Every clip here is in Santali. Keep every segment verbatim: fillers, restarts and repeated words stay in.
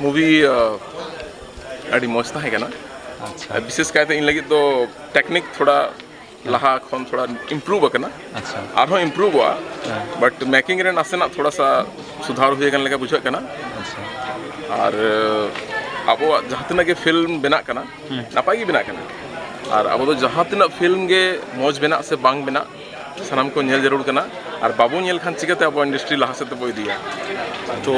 movie ᱟᱹᱰᱤ ᱢᱚᱡᱽ ᱛᱟᱦᱮᱸ ᱠᱟᱱᱟ᱾ ᱟᱪᱪᱷᱟ᱾ ᱵᱤᱥᱮᱥ ᱠᱟᱭᱛᱮ ᱤᱧ ᱞᱟᱹᱜᱤᱫ ᱫᱚ technique ᱛᱷᱚᱲᱟ ᱞᱟᱦᱟ ᱠᱷᱚᱱ ᱛᱷᱚᱲᱟ improve ᱟᱠᱟᱱᱟ᱾ ᱟᱪᱪᱷᱟ᱾ ᱟᱨᱦᱚᱸ improveᱚᱜᱼᱟ᱾ ᱦᱮᱸ᱾ But making ᱨᱮ ᱱᱟᱥᱮᱱᱟᱜ ᱛᱷᱚᱲᱟ ᱥᱟ ᱥᱩᱫᱷᱟᱨ ᱦᱩᱭ ᱟᱠᱟᱱ ᱞᱮᱠᱟ ᱵᱩᱡᱷᱟᱹᱜ ᱠᱟᱱᱟ᱾ ᱟᱪᱪᱷᱟ᱾ ᱟᱨ ᱟᱵᱚᱣᱟᱜ ᱡᱟᱦᱟᱸ ᱛᱤᱱᱟᱹᱜ ᱜᱮ film ᱵᱮᱱᱟᱜ ᱠᱟᱱᱟ, ᱦᱮᱸ᱾ ᱱᱟᱯᱟᱭ ᱜᱮ ᱵᱮᱱᱟᱜ ᱠᱟᱱᱟ᱾ ᱟᱨ ᱟᱵᱚ ᱫᱚ ᱡᱟᱦᱟᱸ ᱛᱤᱱᱟᱹᱜ film ᱜᱮ ᱢᱚᱡᱽ ᱵᱮᱱᱟᱜ ᱥᱮ ᱵᱟᱝ ᱵᱮᱱᱟᱜ, ᱥᱟᱱᱟᱢ ᱠᱚ ᱧᱮᱞ ᱡᱟᱹᱨᱩᱲ ᱠᱟᱱᱟ᱾ ᱟᱨ ᱵᱟᱵᱚ ᱧᱮᱞ ᱠᱷᱟᱱ ᱪᱤᱠᱟᱹᱛᱮ ᱟᱵᱚ industry ᱞᱟᱦᱟ ᱥᱮᱫ ᱛᱮᱵᱚ ᱤᱫᱤᱭᱟ? ᱛᱚ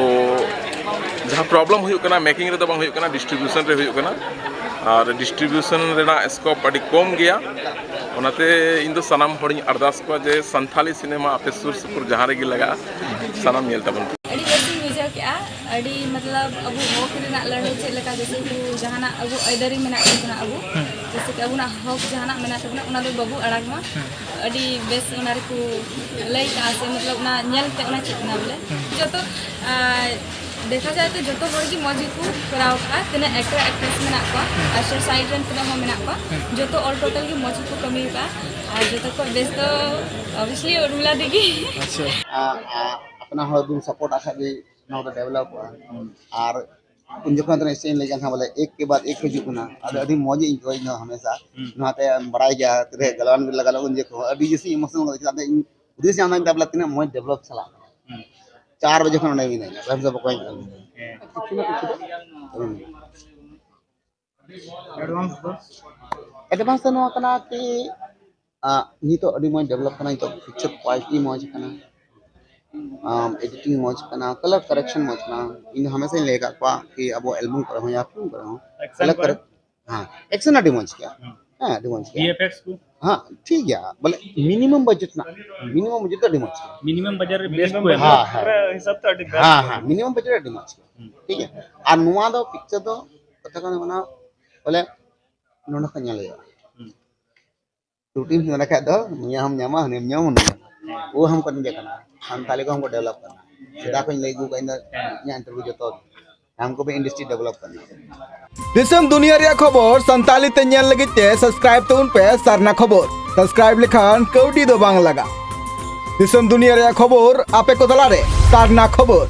ᱡᱟᱦᱟᱸ problem ᱦᱩᱭᱩᱜ ᱠᱟᱱᱟ, making ᱨᱮᱫᱚ ᱵᱟᱝ ᱦᱩᱭᱩᱜ ᱠᱟᱱᱟ, distribution ᱨᱮ ᱦᱩᱭᱩᱜ ᱠᱟᱱᱟ᱾ ᱟᱨ distribution ᱨᱮᱱᱟᱜ scope ᱟᱹᱰᱤ ᱠᱚᱢ ᱜᱮᱭᱟ᱾ ᱚᱱᱟᱛᱮ ᱤᱧ ᱫᱚ ᱥᱟᱱᱟᱢ ᱦᱚᱲᱤᱧ ᱟᱨᱫᱟᱥ ᱠᱚᱣᱟ ᱡᱮ ᱥᱟᱱᱛᱷᱟᱞᱤ ᱥᱤᱱᱮᱢᱟ ᱟᱯᱮ ᱥᱩᱨ ᱥᱩᱯᱩᱨ ᱡᱟᱦᱟᱸ ᱨᱮᱜᱮ ᱞᱟᱜᱟᱜᱼᱟ, ᱥᱟᱱᱟᱢ ᱧᱮᱞ ᱛᱟᱵᱚᱱ ᱯᱮ᱾ ᱟᱹᱰᱤ ᱵᱮᱥᱤᱧ ᱵᱩᱡᱷᱟᱹᱣ ᱠᱮᱜᱼᱟ᱾ ᱟᱹᱰᱤ ᱢᱚᱛᱞᱚᱵ ᱟᱵᱚ ᱦᱚᱠ ᱨᱮᱱᱟᱜ ᱞᱟᱹᱲᱦᱟᱹᱭ ᱪᱮᱫ ᱞᱮᱠᱟ, ᱡᱮᱭᱥᱮ ᱠᱤ ᱡᱟᱦᱟᱱᱟᱜ ᱟᱵᱚ ᱟᱹᱭᱫᱟᱹᱨᱤ ᱢᱮᱱᱟᱜ ᱛᱟᱵᱚᱱᱟ, ᱟᱵᱚ ᱡᱮᱭᱥᱮ ᱠᱤ ᱟᱵᱚᱱᱟᱜ ᱦᱚᱠ ᱡᱟᱦᱟᱱᱟᱜ ᱢᱮᱱᱟᱜ ᱛᱟᱵᱚᱱᱟ, ᱚᱱᱟ ᱫᱚ ᱵᱟᱵᱚ ᱟᱲᱟᱜᱽ ᱢᱟ᱾ ᱟᱹᱰᱤ ᱵᱮᱥ ᱚᱱᱟ ᱨᱮᱠᱚ ᱞᱟᱹᱭ ᱠᱟᱜᱼᱟ, ᱥᱮ ᱢᱚᱛᱞᱚᱵ ᱚᱱᱟ ᱧᱮᱞ ᱛᱮ ᱚᱱᱟ ᱪᱮᱫ ᱮᱱᱟ ᱵᱚᱞᱮ᱾ ᱡᱚᱛᱚ ᱟᱨ ᱫᱮᱠᱷᱟ ᱡᱟᱭ ᱛᱚ ᱡᱚᱛᱚ ᱦᱚᱲ ᱜᱮ ᱢᱚᱡᱽ ᱜᱮᱠᱚ ᱠᱚᱨᱟᱣ ᱠᱟᱜᱼᱟ, ᱛᱤᱱᱟᱹᱜ actor actress ᱢᱮᱱᱟᱜ ᱠᱚᱣᱟ ᱟᱨ side ᱨᱮᱱ ᱛᱤᱱᱟᱹᱜ ᱦᱚᱸ ᱢᱮᱱᱟᱜ ᱠᱚᱣᱟ, ᱡᱚᱛᱚ all total ᱜᱮ ᱢᱚᱡᱽ ᱜᱮᱠᱚ ᱠᱟᱹᱢᱤ ᱠᱟᱜᱼᱟ᱾ ᱟᱨ ᱡᱚᱛᱚ ᱠᱷᱚᱱ ᱵᱮᱥ ᱫᱚ obviously ᱩᱨᱢᱤᱞᱟ ᱫᱤᱜᱤ᱾ ᱟᱪᱪᱷᱟ᱾ ᱟᱯᱱᱟᱨ ᱦᱚᱲ ᱵᱚᱱ support ᱟᱜ ᱠᱷᱟᱡ ᱜᱮ ᱱᱚᱣᱟ ᱫᱚ developᱚᱜᱼᱟ᱾ ᱟᱨ ᱩᱱ ᱡᱚᱠᱷᱚᱱ ᱫᱚ ᱱᱤᱥᱪᱚᱭ ᱤᱧ ᱞᱟᱹᱭ ᱠᱟᱱ ᱛᱟᱦᱮᱸ ᱵᱚᱞᱮ ᱮᱠ ᱠᱮ ᱵᱟᱫ ᱮᱠ ᱦᱤᱡᱩᱜ ᱠᱟᱱᱟ, ᱟᱫᱚ ᱟᱹᱰᱤ ᱢᱚᱡᱽ ᱤᱧ ᱟᱹᱭᱠᱟᱹᱣᱟ ᱤᱧ ᱫᱚ ᱦᱟᱢᱮᱥᱟ᱾ ᱱᱚᱣᱟᱛᱮ ᱵᱟᱲᱟᱭ ᱜᱮᱭᱟ ᱛᱤᱨᱮ ᱜᱟᱞᱣᱟᱱ ᱵᱤᱨᱞᱟ ᱜᱟᱞᱣᱟᱱ ᱩᱱ ᱡᱚᱠᱷᱚᱱ ᱟᱹᱰᱤ ᱡᱟᱹᱥᱛᱤ emotional ᱜᱚᱫᱚᱜ ᱪᱮᱫᱟᱜ ᱥᱮ ᱤᱧ ᱦᱩᱫᱤᱥ ᱧᱟᱢ ᱫᱟᱹᱧ ᱛᱟᱵᱚᱞᱮ ᱛᱤᱱᱟᱹᱜ ᱢᱚᱡᱽ develop ᱪᱟᱞᱟᱜ ᱠᱟᱱᱟ᱾ ᱪᱟᱨ ᱵᱟᱡᱮ ᱠᱷᱚᱱ ᱚᱸᱰᱮ ᱢᱤᱱᱟᱹᱧᱟ, ᱛᱟᱭᱚᱢ ᱥᱮᱫ ᱵᱟᱠᱚ ᱦᱮᱡ ᱠᱟᱱᱟ᱾ ᱦᱩᱸ᱾ Advance ᱫᱚ? Advance ᱫᱚ ᱱᱚᱣᱟ ᱠᱟᱱᱟ ᱠᱤ, ᱟᱜ, ᱱᱤᱛᱚᱜ ᱟᱹᱰᱤ ᱢᱚᱡᱽ develop ᱠᱟᱱᱟ, ᱱᱤᱛᱚᱜ picture quality ᱢᱚᱡᱽ ᱠᱟᱱᱟ, ᱟᱢ, editing ᱢᱚᱡᱽ ᱠᱟᱱᱟ, color correction ᱢᱚᱡᱽ ᱠᱟᱱᱟ᱾ ᱤᱧ ᱫᱚ ᱦᱟᱢᱮᱥᱟᱧ ᱞᱟᱹᱭ ᱟᱠᱟᱫ ᱠᱚᱣᱟ ᱠᱤ ᱟᱵᱚ album ᱠᱚᱨᱮ ᱦᱚᱸ ᱭᱟ film ᱠᱚᱨᱮ ᱦᱚᱸ action color ᱠᱚᱨᱮ? Correct-, ᱦᱮᱸ, action ᱟᱹᱰᱤ ᱢᱚᱡᱽ ᱜᱮᱭᱟ᱾ ᱦᱩᱸ᱾ ᱦᱮᱸ, ᱟᱹᱰᱤ ᱢᱚᱡᱽ ᱜᱮᱭᱟ᱾ V F X ᱠᱚ? ᱦᱮᱸ, ᱴᱷᱤᱠ ᱜᱮᱭᱟ, ᱵᱚᱞᱮ minimum budget ᱨᱮᱱᱟᱜ, minimum budget ᱫᱚ ᱟᱹᱰᱤ ᱢᱚᱡᱽ ᱜᱮᱭᱟ᱾ Minimum budget ᱨᱮ best ᱠᱚ ᱮᱢᱟ᱾ ᱦᱮᱸ, ᱦᱮᱸ᱾ ᱦᱤᱥᱟᱹᱵ ᱛᱮ ᱟᱹᱰᱤ best ᱦᱮᱸ, ᱠᱚ ᱦᱮᱸ, ᱮᱢᱟ᱾ Minimum budget ᱨᱮ ᱟᱹᱰᱤ ᱢᱚᱡᱽ ᱜᱮᱭᱟ᱾ ᱦᱩᱸ᱾ ᱴᱷᱤᱠ ᱜᱮᱭᱟ, ᱟᱨ ᱱᱚᱣᱟ ᱫᱚ picture ᱫᱚ ᱠᱟᱛᱷᱟ ᱠᱟᱱᱟ ᱚᱱᱟ ᱵᱚᱞᱮ ᱱᱚᱰᱮ ᱠᱷᱚᱱ ᱧᱮᱞ ᱦᱩᱭᱩᱜᱼᱟ᱾ ᱦᱩᱸ᱾ ᱨᱩᱴᱤᱱ ᱱᱚᱰᱮ ᱠᱷᱟᱡ ᱫᱚ ᱱᱩᱭᱟᱜ ᱦᱚᱸᱢ ᱧᱟᱢᱟ, ᱦᱟᱹᱱᱤᱢ ᱧᱟᱢᱟ, ᱩᱱᱤᱢ ᱧᱟᱢᱟ᱾ ᱦᱮᱸ᱾ ᱳ ᱦᱟᱢ ᱠᱚ ᱱᱤᱡᱮ ᱠᱟᱱᱟ, ᱥᱟᱱᱛᱟᱞᱤ ᱠᱚ ᱦᱟᱢ ᱠᱚ develop ᱠᱟᱱᱟ᱾ ᱥᱮᱫᱟᱭ ᱠᱷᱚᱱ ᱞᱟᱹᱭ ᱟᱹᱜᱩ ᱠᱟᱜ ᱤᱧ ᱫᱚ ᱦᱮᱸ᱾ ᱤᱧᱟᱹᱜ interview ᱡᱚᱛᱚ ᱦᱟᱢ ᱠᱚ ᱵᱷᱤ industry develop ᱠᱟᱱᱟ᱾ ᱫᱤᱥᱚᱢ ᱫᱩᱱᱤᱭᱟᱹ ᱨᱮᱭᱟᱜ ᱠᱷᱚᱵᱚᱨ ᱥᱟᱱᱛᱟᱞᱤ ᱛᱮ ᱧᱮᱞ ᱞᱟᱹᱜᱤᱫ ᱛᱮ subscribe ᱛᱟᱵᱚᱱ ᱯᱮ ᱥᱟᱨᱱᱟ ᱠᱷᱚᱵᱚᱨ᱾ Subscribe ᱞᱮᱠᱷᱟᱱ ᱠᱟᱹᱣᱰᱤ ᱫᱚ ᱵᱟᱝ ᱞᱟᱜᱟᱜ᱾ ᱫᱤᱥᱚᱢ ᱫᱩᱱᱤᱭᱟᱹ ᱨᱮᱭᱟᱜ ᱠᱷᱚᱵᱚᱨ ᱟᱯᱮ ᱠᱚ ᱛᱟᱞᱟᱨᱮ ᱥᱟᱨᱱᱟ ᱠᱷᱚᱵᱚᱨ᱾